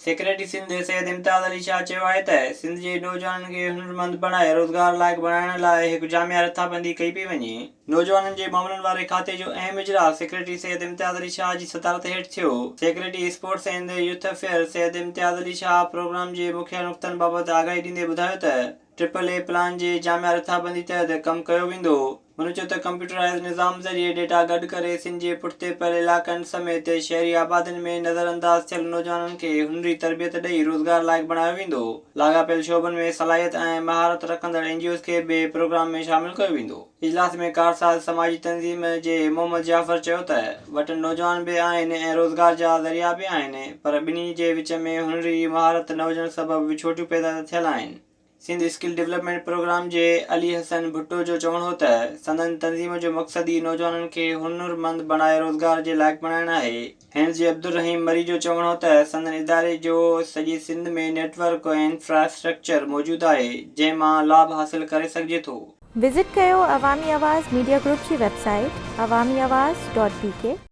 Secretary Sindh Syed Imtiaz Ali Shah چيو آهي ته سنڌ جي نوجوانن کي هنرمند بڻائي روزگار لائق بڻائڻ لاء هڪ جامع رٿابندي ڪئي پئي وڃي. نوجوانن جي معاملن واري کاتي جو اهم اجلاس سيڪريٽري سيد امتياز علي شاهه جي صدارت هيٺ ٿيو. Secretary sports and youth affair Syed Imtiaz Ali Shah programme جي مکيه نقطن بابت آگاهي ڏيندي ٻڌايو ته ٽرپل اي پلان جي جامع رٿابندي تحت ڪم ڪيو ويندو. هن چيو ته ڪمپيوٽرائيز نظام ذريعي ڊيٽا گڏ ڪري سنڌ جي پٺتي پيل علائقن سميت شهري آبادين ۾ نظرانداز ٿيل نوجوانن کي هنري تربيت ڏئي روزگار لائق بڻايو ويندو، لاڳاپيل شعبن ۾ صلاحيت ۽ مهارت رکندڙ اين جي اوز کي به پروگرام ۾ شامل ڪيو ويندو. اجلاس ۾ ڪارساز سماجي تنظيم جي محمد جعفر چيو ته وٽن نوجوان به آهن ۽ روزگار جا ذريعا به آهن پر ٻنهي جي وچ ۾ هنري مهارت نه هجڻ سبب وڇوٽيون پيدا ٿيل آهن. سنڌ اسڪل ڊولپمينٽ پروگرام جي علي حسن ڀٽو جو چوڻ هو ته سندن تنظيم جو مقصد ئي نوجوانن کي هنرمند بڻائي روزگار جي لائق بڻائڻ آهي. هينز جي عبدالرحيم مري جو چوڻ هو ته سندن اداري جو سڄي سنڌ ۾ نيٽ ورڪ ۽ انفراسٽرڪچر موجود آهي جنهن مان لاڀ حاصل ڪري سگهجي ٿو. وزٽ ڪيو عوامي آواز ميڊيا گروپ جي website Awami Awaz dot B K.